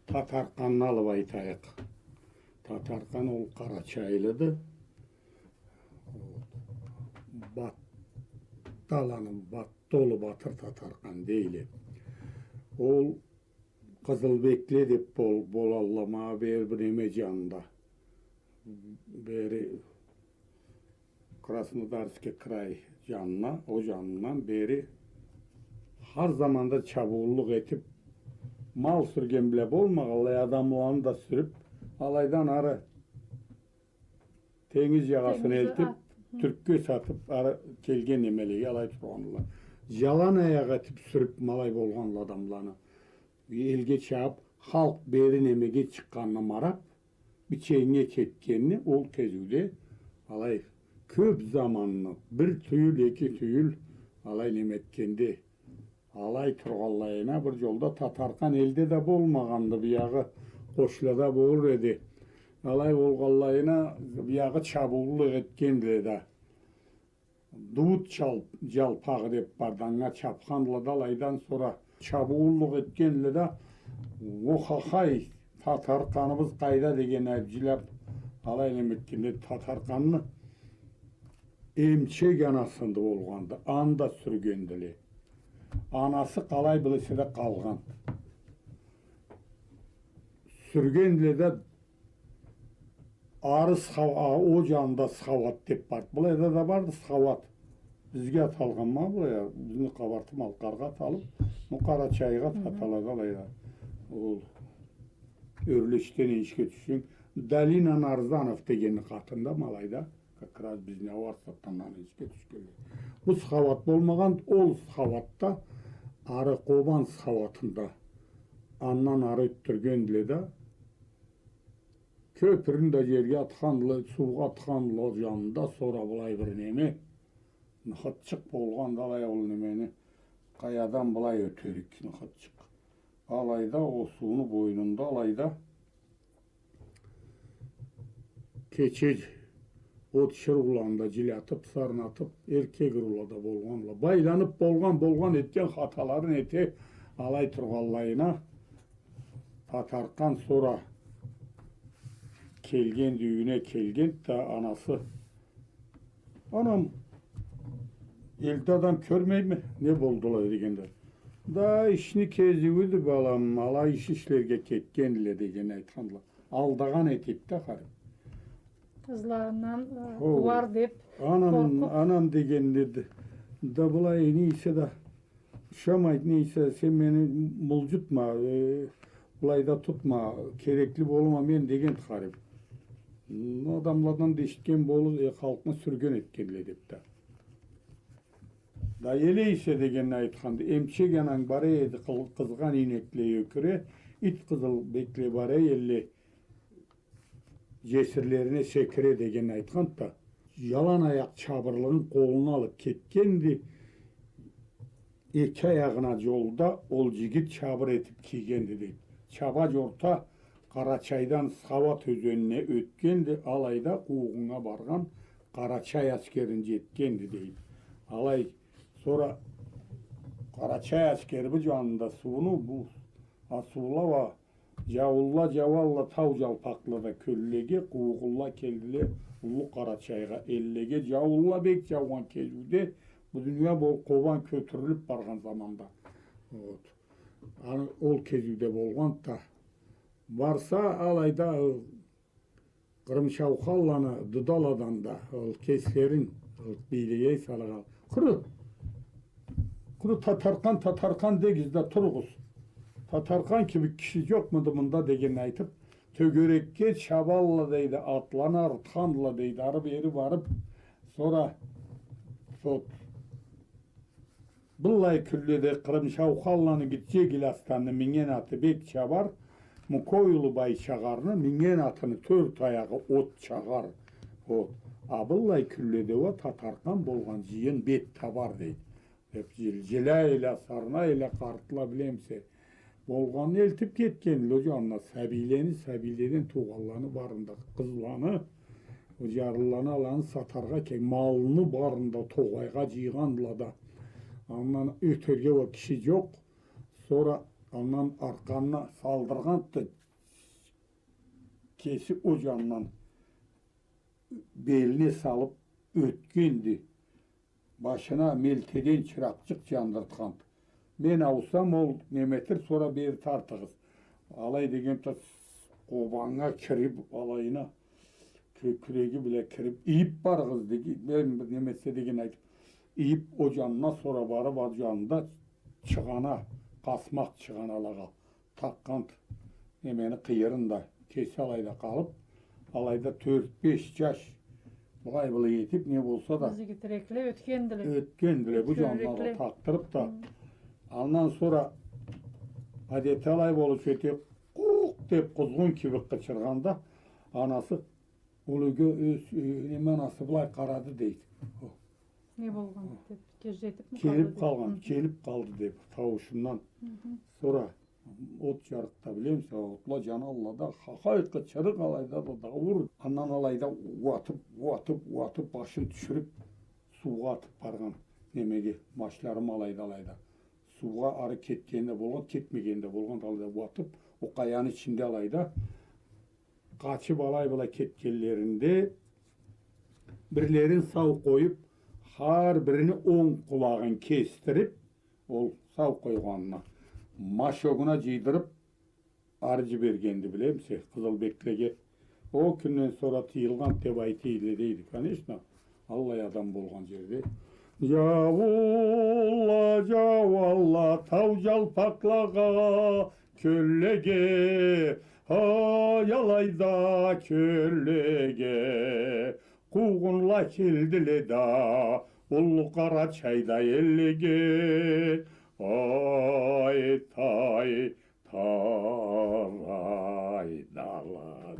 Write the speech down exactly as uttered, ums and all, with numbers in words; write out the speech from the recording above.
Татаркъанны алып айтайыкъ. Татаркъан ол къарачайлыды. Бат-, даланы Баттолу Батыр Татаркъан дейле. Ол Къызылбекле деп бол-, болалла, ма бери бир неме жанында. Бери Краснодарский край жанына, о жанындан бери хар заманда чабууллукъ этип, мал сюрген бла болмагъанлай, адамланы да сюрюп, алайдан ары тенгиз жагъасына элтип, Тюркге сатып, ары келген немелеге алай тургъанла. Жалан аякъ этип сюрюп, ма алай болгъанла адамланы. Элге чабып, халкъ бери немеге чыкъгъанына марап, бичегинге кетгенни ол кезиуде алай кёп заманны, бир тюйюл, эки тюйюл алай неме этгенди. Алай тургъанлайына бир жолда Татаркъан элде да болмагъанды, биягъы къошлада болур эди. Алай болгъанлайына биягъы чабууллукъ этгендиле да. Дууд чал-, жалпагъы деп барды, анга чапхандыла да, алайдан сора чабууллукъ этгендиле да, о хахай, Татаркъаныбыз къайда деген айтып жиляп, алай неме этгенде Татаркъанны эмчек анасында болгъанды, аны да сюргендиле. Анасы къалай билесе да къалгъан. Сюргендиле да Ары Сха-, а, о жанында Схауат деп барды. Былайда да барды Схауат. Бизге аталгъан ма былай, бизни Къабарты-Малкъаргъа аталып, бу Къарачайгъа аталады алайда. Ол Ёрлешден энишге тюшсенг, Долина Нарзанов дегенни къатында ма алайда, как раз бизни Ауарсатандан энишге тюшгенлей. Бу Схауат болмагъан, ол Схауатда, ары Къобан Схауатында. Андан ары ётдюргендиле да, кёпюрню да жерге атхандыла, суугъа атхандыла ол жанында, сора былай бир неме, ныхытчыкъ болгъанды алай ол немени, къаядан былай ётерик ныхытчыкъ. Алайда, о сууну бойнунда, алайда кече от чырыуланы да жилятып, сарнатып, эркек ырыула да болгъанла. Байланып болгъан, болгъан этген хаталарын эте, алай тургъанлайына, Татаркъан сора келгенди, юйюне келгенди да, анасы: «Анам, элде адам кёрмейме, не болдула?» — дегенде. «Да ишни кезиуюдю, балам, алай иш ишлерге кетгендиле», — деген айтхандыла. Алдагъан этеди да, харип. Къызларындан, э, къууар деп, анам, къоркъуп. «Анам», — деген деди. Да былай, нейсе да, ушамайды, нейсе, сен мени мулжутма, э, былайда тутма, керекли болума мен деген харип. Адамладан да эшитген болур, э, халкъны сюрген этгенле деп да. Да эле эсе дегенни айтханды, эмчек ананг бара эди, къыл-, къызгъан ийнекле ёкюре, ит къызыл бекле бара элле, жесирлерине секире дегенни айтханды да, жалан аякъ чабырлыгъын къолуна алып кетгенди. Эки аягъына жолда ол жигит чабыр этип кийгенди, дейди. Чаба жорта Къарачайдан Схауат ёзенине ётгенди, алайда къуугъуннга баргъан Къарачай аскерин жетгенди, дейди. Алай, сора Къарачай аскери бу жанында сууну, бу асуула уа Жауунла жауалла тау жалпакълада кёллеге, къуугъунла келдиле Уллу Къарачайгъа, эллеге. Жауунла бек жаугъан кезиуде, бу дуния бол-, Къобан кётюрюлюп баргъан заманда. Вот. Аны ол кезиуде болгъанды да. Барса, алайда, ы, Къырымшаухалланы Дудаладан да ол кеслерин ол бийлеге салгъан. Къуру, къуру Татаркъан, Татаркъан дегиз да туругъуз. Татаркъан кибик киши жокъмуду мында дегенни айтып, тёгерекге чабалла дейди, атланы арытхандыла дейди, ары-бери барып, сора, вот, Быллай кюнледе Къырымшаухалланы Гитче Гиластанны минген аты бек чабар, Мукой улу Байчагъарны минген атыны тёрт аягъы от чагъар. Вот. А быллай кюнледе уа Татаркъан болгъан жыйын бет табар, дейди. Деп жыл-, жиляйла, сарнайла къартла, билемисе. Болгъанны элтип кетгендиле ол жанына, сабийлени, сабийледен туугъанланы барын да, къызланы, ол жарлыланы, аланы сатаргъа ке-, малны барын да тогъайгъа жыйгъандыла да. Андан ётерге уа киши жокъ. Сора Андан аркъанына салдыргъанды, кеси о джанындан белине салып ётгенди. Башына мелтеден чыракъчыкъ джандыртханды. Мен ауусам, ол неметир, сора бери тартыгъыз. Алай дегенди, къобаннга кирип, алайына кёкюреги бла кирип, ийип барыгъыз, деди. Мен бир неметсе деген айтып, ийип, о джанына, сора барып, ол джанында чыгъана, къасмакъ чыгъаналагъа такъгъанды немени къыйырын да, кеси алайда къалып, алайда тёрт-беш джаш былай-былай этип, не болса да, бизикитирекле ётгендиле. Ётгендиле, бу джанына да такъдырып да. Хы. Андан сора адети алай болуп, эте, къукъ деп къузгъун кибик къычыргъанда, анасы, ол юйге ёз, э, неме, анасы былай къарады, дейди. О. Не болгъан деп, кеджетипми къалды деп. Келип къалгъан, хы, келип къалды деп, тауушундан. Хы-хы. Сора от джарыкъ да, билемисе, отла джаналла да, хахай, къычырыкъ, алайда да дауур. Андан алайда уатып, уатып, уатып, башын тюшюрюп, суугъа атып баргъан немеге, машларым алайда, алайда. Суугъа ары кетгени да болгъан, кетмегени да болгъан, алайда уатып, о къаяны ичинде алайда къачып алай-былай кетгенлеринде, бирлерин сау къоюп, хар бирини онг къулагъын кесдирип, ол сау къойгъанына машогуна джыйдырып, ары джибергенди, билемисе, къызылбеклеге. О кюнден сора тыйылгъан деп айтыйла, дейди. Конечно, аллай адам болгъан джерде. Джаула, джаула, тау джалпакълагъа, кёллеге, ай, алайда кёллеге, къуугъунла келдиле да, уллу Къарачайда эллеге, ай, тай, тарай дала.